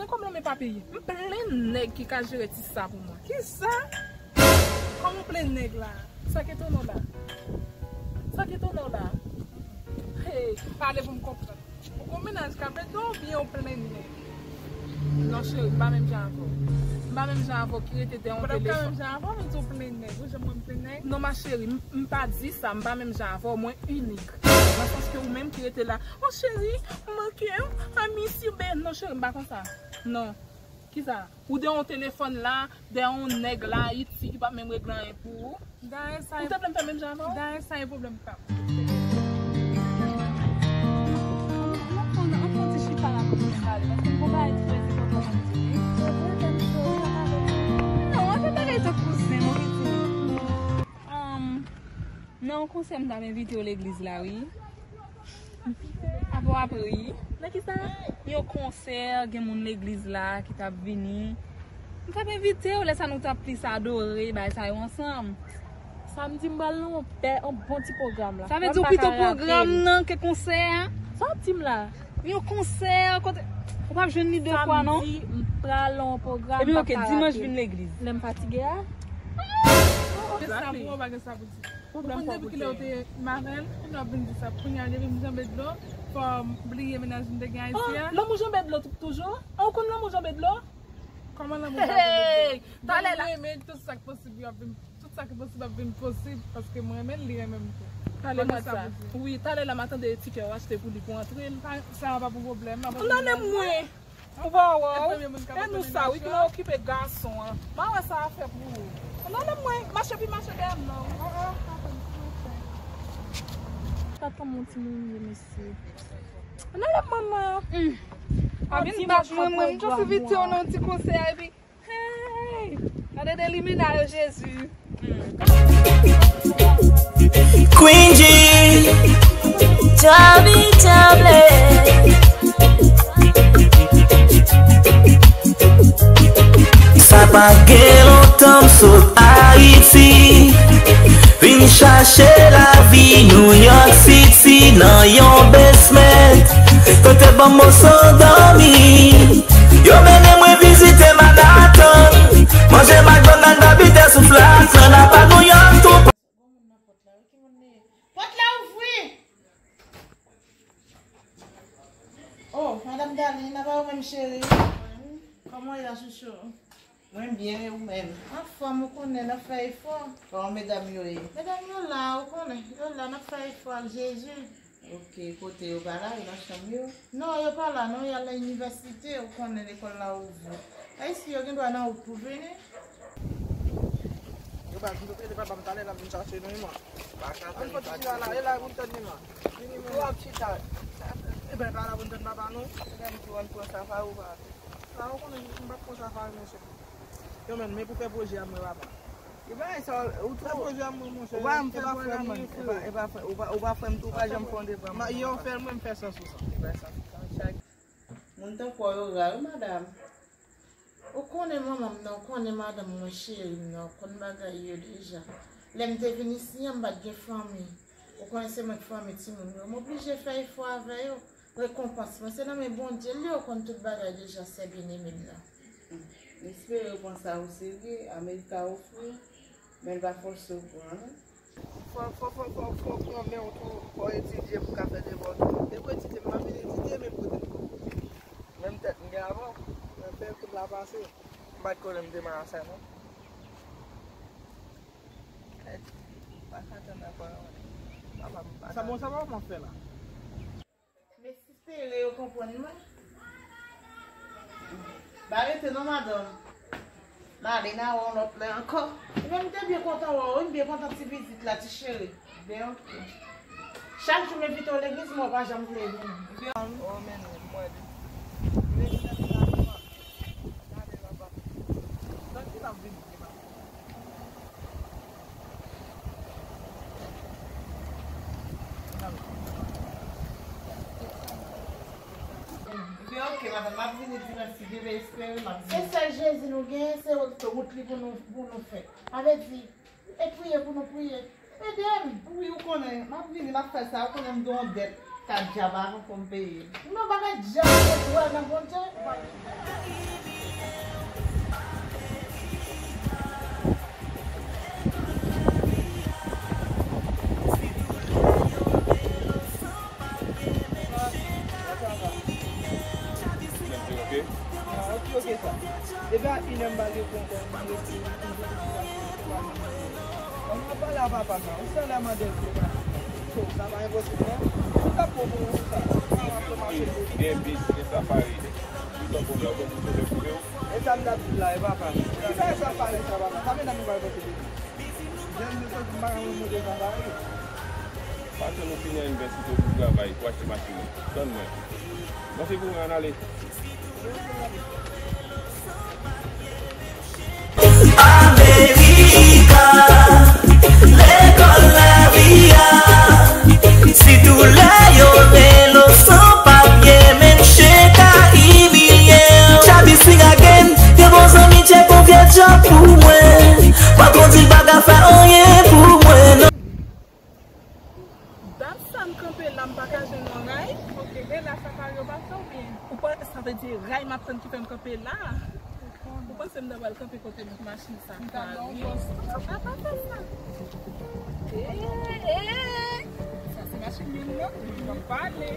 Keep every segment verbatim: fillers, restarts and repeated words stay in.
Kòm lanmè pa peye. M plen nèg ki ka jere ti sa pou mwen. Ki sa? Kòman w plen nèg la? Sa k etone w la? Sa k etone w la? Hey, pale pou m konprann. Ou gon mennaj k ap ede w oubyen w plen nèg? Non, cheri, m pa menm jan avè w. M pa menm jan avè w ki rete dèyè yon telefòn. Ou pa menm jan avè w, men di w plen nèg. Ou janm wè m plen nèg? Non, ma chérie, m, m pa di sa, m pa menm jan avè w, mwen inik. Nan sans ke ou menm ki rete la, "Oh, chérie, m manke w, I miss you, babe." Non, cheri, m pa konsa. Non. Kisa? Ou dèyè yon telefòn la, dèyè yon nèg la, Ayiti, ki p ap menm regle anyen pou ou. Dayè sa Ou te vle m fè menm jan avè w? Dayè sa e pwoblèm pa m. Ann fè yon ti chita la pou nou pale, paske m gon bagay trè enpòtan pou m di w, wi. Non, ann fè bagay tankou zen, mon pitit. Nan yon konsè m t ap envite w legliz la, wi. Apre w ap ri. Nan kisa? Yon konsè, gen moun legliz la ki t ap vini. M t ap envite w, lè sa nou t ap plis adore, bagay sa yo ansanm. Samdi m pral nan yon bè, yon bon ti pwogram la. Sa vle di w kite pwogram nan ke konsè a? Sa w ap di m la? Yon konsè kote ou p ap jwenn li de fwa, non? Samdi m pral nan yon pwogram. Epi, ok, dimanch vin legliz. Lè m fatige a. Gen sa pou w, pa gen sa pou di. Ou konn depi kilè w te m avè l, kounye a w ap vin di sa. Kounye a depi m janbe dlo, fò m bliye mennaj m te gen Ayiti a. Lanmou janbe dlo tou- toujou? Ou konn lanmou janbe dlo? Kòman lanmou janbe dlo? Talè la. Mwen renmen tout sa k posib yo ap vin, tout sa ki posib ap vin posib, paske mwen renmen l, li renmen m tou. Talè mwa sa. Wi, talè la m a tande tikè w achte pou li pou antre l. Sa pa pou pwoblèm. Nan men mwen. Ou pa wè w? E nou sa wi ki nan okipe gason an. M a wè sa a fè pou ou. Nan men mwen, mache pi mache dèyè m non. Wi. Tat kòman yon timoun ye, mesye. Nan men mwen. A vin bat mwen, mwen, m t ap envite w nan yon ti konsè epi Hey! Gade de limena yo, Jezi. Queen G, Javi Jable. Sa pa gen lontan m sot Ayiti. Vin chache lavi New York City nan yon basement. Kote banm moso dòmi. Yo mennen mwen vizite Manhattan. Manje McDonald, babitè sou Flatland, apa New York tou. Pòt la ouvri! Oh, Madame Darline, apa ou menm cheri? Kòman w ye la, chouchou? Mwen byen, e ou menm? Anfòm, ou konnen, n ap fè efò. Kòman medam yo ye? Medam yo la, ou konnen, yo la, n ap fè efò ak Jezi. Ok, kote yo pa la, yo nan chanm yo? Non, yo pa la, non, y al nan inivèsite, ou konnen lekòl la ouvri. Ayisyen yo gen dwa nan wout pou vini. Yo pa vin, yo rele papa m talè, l ap vin chache nou, wi, man. Ann fè ti chita la, e la pou n tann li, man. Vini, man. Ou ap chita. Ebyen, pa la pou n tann papa nou. Ebyen, m tou ann pran safari ou pa. La, ou konnen, m p ap pran safari, mesye. Yo, men, men pou fè pwojè a, mwen, papa. E bagay sa, ou twò. Fè pwojè a, mwen, monchè. Ou pa janm fè pwojè a, man. E pa, e pa frè, ou pa, ou pa frè m tou, ou pa janm fè yon devwa, man. Yo fè l, mwen, m fè sans ou sa. Ou fè sans ou sa. Chak moun tankou w yo ra, wi, madanm. Ou konnen manman m nan, ou konnen madanm mwen cheri m nan, ou konn bagay yo deja. Lè m te vin isi a, m pa t gen fanmi. Ou konnen se mwen k fòme timoun yo. M oblije fè efò avè yo. Rekonpans mwen se nan men Bondye l ye, ou konn tout bagay deja, sè byenneme m nan. M espere ou pran sa o serye, Amerika ofri w, men l pa fòse w pran non. Fò, fò, fò, fò, fò w pran men w tou, fò w etidye pou w ka fè devwa w tou. Depi w etidye, m ap vin etidye menm kote m tou. Menm tèt m gen avè w. Mwen fè kout la pase. M pa t konnen m te malasa non. Hey, m pa ka tann ankò non. Papa m pa ka. Sa bon, sa papa m ap fè la? M espere yo konprann mwen. Pa rete non, madanm. M ale nan wè yon lòt lè ankò. Ebyen, m te byen kontan wè w, wi, m byen kontan ti vizit la, ti cheri. Ben, ok. Chak jou m envite w legliz, men w pa janm vle vini. Oh, men non, mwen de. Men, men, men, men, gade papa. Nan ki l ap vini? Ebyen, ok, madanm, m ap vini dimanch, si Dye vle, espere m ap vini. Se sèl Jezi nou genyen, se wout, wout li pou nou, pou nou fè. Sa vle di, e priye pou nou priye. Ede m. Wi, ou konnen, m ap vini, m ap fè sa, ou konnen m gen yon dèt. Sa djab avan pou m peye. Non, bagay djab, mwen kwè nan Bondye. Epi a inè m pa gen kont, mwen ap pale a papa sa. Ou sa la mande l pou papa. So, sa pa enposib non. Ou t ap bon pou ou sa. Ou ap mache pou ou. Gen bis, gen safari. Ou t ap bon la, ou konn pou sove pou yo. E sa m t ap di la, e papa. Ki sa e safari sa, papa? Sa medam yo pral pote demen? Jèn yo soti m pa ka mwen monte safari. Paske nou fini a inivèsite pou travay, pou achte machin nan. Tann mwen. Mwen se pou mwen ann ale. Amerika, lekòl lavi a. Si doulè yo rele w san papye, menm chen ka imilye w. Chabi swing again, gen bon zanmi tchèk yon vye djòb pou mwen. Patwon di l pa ka fè anyen pou mwen, non. Dat sa m kanpe la, m pa ka jwenn yon ray. Ok, e la safari yo pase oubyen? Ou pa, sa vle di ray m ap tann ki fè m kanpe la. Ou panse m ta pral kanpe kote machin sa? M ta ba w pòz. Papa, papa, sa. Ee, ee. Sa se machin mil non. M ap pale.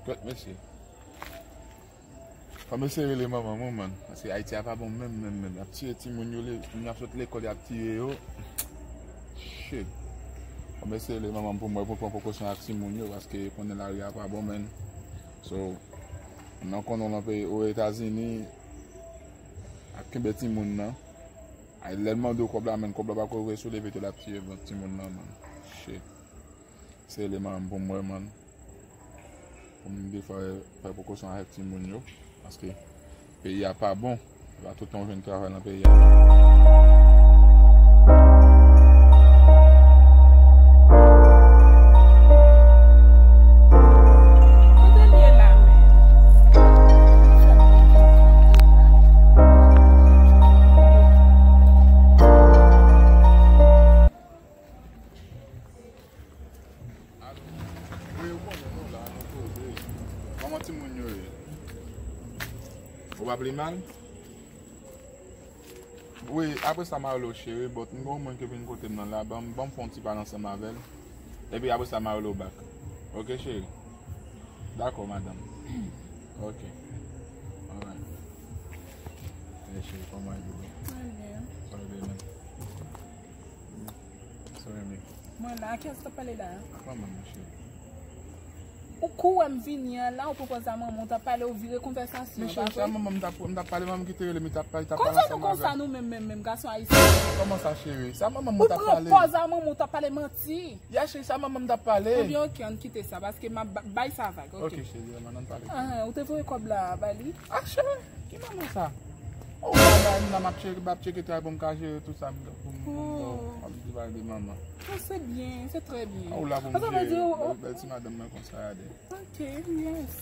Kèt mesye. Fò m eseye rele manman m, wi, man. Paske Ayiti a pa bon menm, menm, menm. Y ap tiye timoun yo, le, timoun yo ap sot lekòl, y ap tiye yo. Shit. Fò m eseye rele manman m pou m wè, pou m pran prekosyon ak timoun yo, paske konnen lari a pa bon, menn. So, nan konnen w nan peyi, Ozetazini, ap kenbe timoun nan. Ay, lè l mande w kòb la, menn, kòb la pa ko rete sou li, epi tou l ap tiye timoun nan, man. Shit. Se eleman m pou m wè, man. Pou m defwa fè prekosyon avèk timoun yo. Paske peyi a pa bon. E pa tout tan w jwenn travay nan peyi a. Kote l ye la menm? Alo. Wi, ou konnen nou la, nou poze. Kòman timoun yo ye? Ou pa pi mal? Wi, apre sa m a rele w cheri, but m gen yon moun ki vin kote m nan la, ban m, ban m fè yon ti pale ansanm avè l. Epi apre sa m a rele w back. Ok cheri? Dakò madanm. Ok. Alright. Hey cheri, kòman w ye? Mwen byen. Sa w ye, man? Sa w ye, man? Mwen la, kiyès k ap pale la? Ak manman m, cheri. Ou kou wè m vini an la, ou pran pòz a manman w t ap pale, ou vire konvèsasyon an, pa vre? Men cheri, sa manman m t ap, m t ap pale, manman m ki te rele m, li t ap pale, li t ap pale ansanm avè m. Konsa nou konsa nou menm, menm, menm, gason ayisyen. Kòman sa, cheri? Sa manman m t ap pale. Ou pran pòz a manman w t ap pale manti. Ya, cheri, sa manman m t ap pale. Ebyen, ok, ann kite sa, paske m ap ba-, bay sa vag, ok. Ok, cheri, ann pale. Ah, ou te voye kòb la ba li? Ah, cheri, ki manman sa? Oh, bagay m la, m ap tcheke, m ap tcheke travay pou m ka jere tout sa, m, pou m, pou m, pou m ap di bagay de manman. Ah, se byen, se trè byen. Ah, ou la pou m jere bèl, bèl ti madanm mwen konsa, gade. Ok, yes.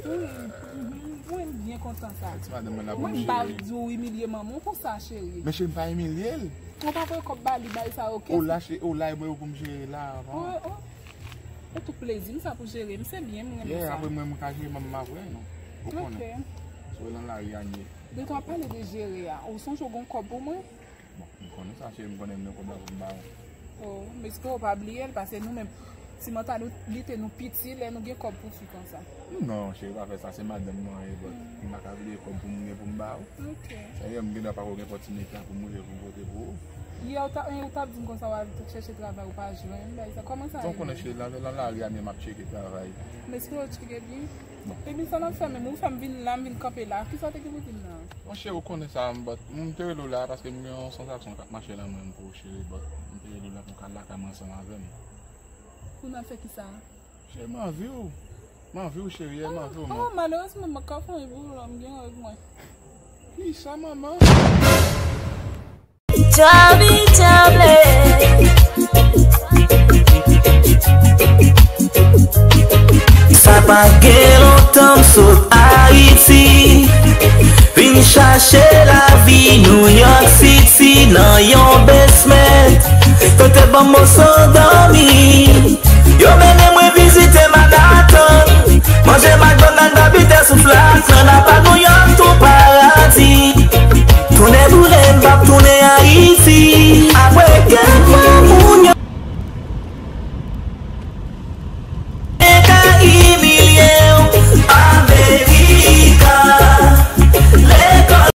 Wi, mhm, mwen byen kontan sa. Ti madanm mwen la pou m Mwen m pa jere. Di w imilye manman w konsa, cheri. Men cheri, m pa imilye l. Ou pa voye kòb ba li, bay sa, oke? Ou lache, ou la e mwen yo pou m jere la avan. Oh, oh. E tou plezi m sa pou jere m, se byen, m renmen Yeah, sa. Apre mwen, mwen ka jere manman m apre, non? Ou konnen. Oke. Sou lan lari a nye. De w ap pale de jere a, ou sonje w gon kòb pou mwen? Bon, m konnen sa, cheri, m konnen m gen kòb la pou m ba ou. Oh, m espere w pa bliye l, paske nou menm, ti mantalite nou piti, lè nou gen kòb pou fi konsa. Non, cheri, pa fè sa, se madanm mwen ye, but m pa ka bliye kòb pou m gen pou m ba ou. Ok. Cheri, m gen dwa pa ko gen opòtinite pou m rive pou m pote pou ou. Yè, ou ta, ou t ap di m konsa, w al chèche travay, ou pa jwenn, bay sa. Kòman sa Donk, konnen, cheri, lan, lan lari a, men m ap tcheke travay. M espere w tcheke byen. Bon. Epi sa n ap fè menm, ou fè m vin la, m vin kanpe la. Kisa w te gen pou di m nan? Monchè, ou konnen sa, but m te rele w la paske m gen yon sansasyon k ap mache lan mwen m pou ou, cheri, but m te rele w la pou w ka lakay mwen ansanm avè m. Pou n al fè kisa? Cheri, m anvi w. M anvi w, cheri, m anvi w, Oh, man. Malerezman, m pa ka fè yon pou ou, m gen yon rèv mwen. Kisa, manman? Tchabi tchablè. Sa pa gen lontan m sot Ayiti, vin chache lavi New York City nan yon basement. Yo te ban m moso dòmi.